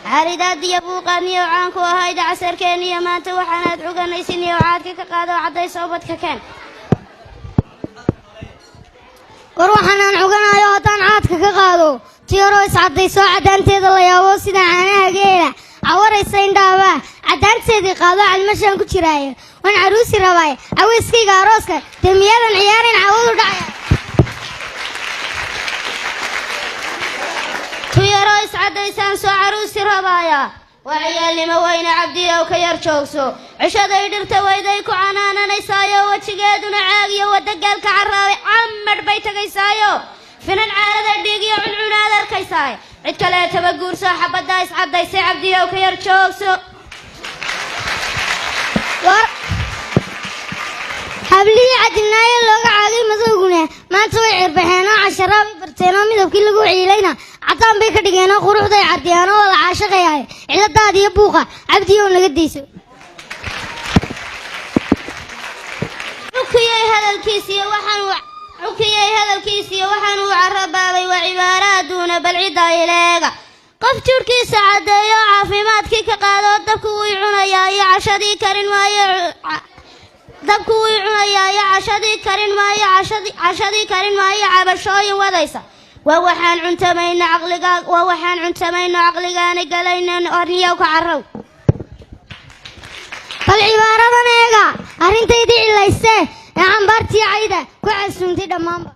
Xaaridaadiyo buuqaadniyow caanku ahayda casarkeeniyo maanta waxaanaad cuganaysin iyo caadka ka qaado caddayso ubadka keen. War waxaanaan cuganaayo haddaan caadka ka qaado, tiyaroo iscaddaysoo caddaanteeda la yaabo, sida caanaha geela cawaraysa indhaabaa caddaanteedii qaado. Calmashaan ku jiraayo waan caruusi rabaay, caweyskayga arooska dee miyaadan ciyaarin caawadu dhacaya? Tuyaroo iscaddaysaan soo caruusi rabaaya waa ciyaalnimo weyne. Cabdiyow, ka yar joogso. Cishaday dhirta weyday ku canaananaysaayo, wejigeeduna caagiyo wadagaalka carraabay camadh bay tagaysaayo, finan caarada dhiig iyo cuncunaad arkaysaay. Cid kaleetaba guurso, xabaddaa iscaddaysay. Cabdiyow, ka yar joogso. War hablihii cadilnaaye looga caagay madowguna maanta way cirbaxeenoo casharaa bay barteenoo, midabkii lagu ciilayna caddaan bay ka dhigeenoo, quruxday caddiyaanoo wada caashaqayahay. Ciladaada iyo buuqa, Cabdiyow, naga dayso. Cukiyey hadalkiisiyo waxaanuu cukiyey hadalkiisiyo waxaanuu carabaabay waa cibaaro adduuna. Bal ciddaa ileega, qof jidhkiisa caddeeyo caafimaadkii ka qaado, dabku wii cunayaa iyo cashadii karin maayo, dabku wii cunayaa iyo cashadii karin maayo, cashadii karin maayo, cabashooyin wadaysa waa waxaan cuntamayno caqligaa, waa waxaan cuntamayno caqligaana galaynan. Orniyow, ka carrow. Bal cibaaradan eega, arrintaydii cilaystee ee cambaartii cayda ku casuuntay dhammaanba.